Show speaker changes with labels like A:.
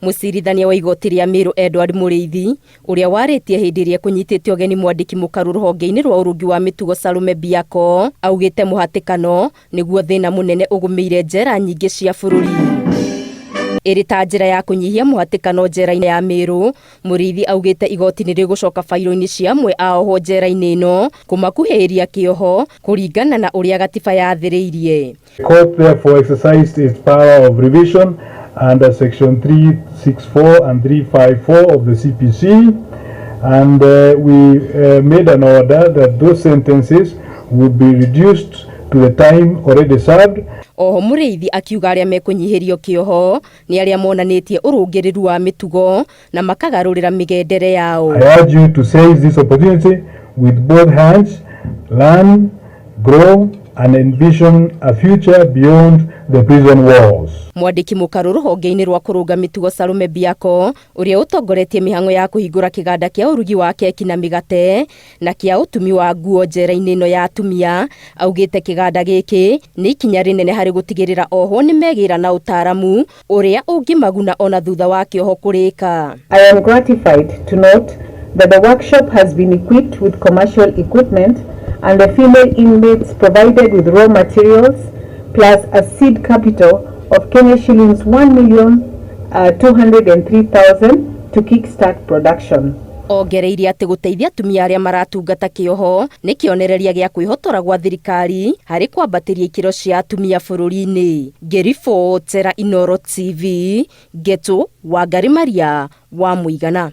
A: Mũcirithania wa igoti rĩa Meru Edward Mũrĩithi ũrĩa warĩtie hĩndĩ ĩrĩa ekũnyitĩte ũgeni mwandĩki mũkaru rũhonge-inĩ rwa ũrũngi wa mĩtugo Salome Biako augĩte mũhatĩkano nĩguo thĩna mũnene ũgũmĩire njera nyingĩ cia bũrũri. Ĩrĩ ta njĩra ya kũnyihia mũhatĩkano njera-inĩ ya Meru, Mũrĩithi augĩte igoti nĩ rĩgũcoka bairo-inĩ cia amwe a ohwo njera-inĩ ĩno kũmakuhĩrĩria kĩoho kũringana na ũrĩa gatiba yathĩrĩirie.
B: The court therefore exercised its power of revision under section 364 and 354 of the CPC, and we made an order that those sentences would be reduced to the time already served.
A: Oho Mũrĩithi akiuga arĩa mekũnyihĩrio kĩoho nĩ arĩa monanĩtie ũrũngĩrĩru wa mĩtugo na makagarũrĩra mĩgendere yao.
B: I urge you to seize this opportunity with both hands, learn, grow, and envision a future beyond the prison walls.
A: Mwandĩki mũkarũ rũhonge-inĩ rwa kũrũnga mĩtugo Salome Biako ũrĩa ũtongoretie mĩhang'o ya kũhingũra kĩganda kĩa ũrugi wa keki na mĩgate na kĩa ũtumi wa nguo njera-inĩ ĩno ya atumia augĩte kĩganda gĩkĩ nĩ ikinya rĩnene harĩ gũtigĩrĩra ohwo nĩ megĩra na ũtaaramu ũrĩa ũngĩmaguna ona thutha wa kĩoho kũrĩka.
C: I am gratified to note that the workshop has been equipped with commercial equipment and the female inmates provided with raw materials plus a seed capital of Kenya shillings 1,203,000 to kickstart production.
A: Ongereire atĩ gũteithia atumia arĩa maratungata kĩoho nĩ kĩonereria gĩa kwĩhotora gwa thirikari harĩ kwambatĩria ikĩro cia atumia bũrũri-inĩ. Ngĩribotera Inooro TV, Ngetu Wangari Maria wa Mũigana.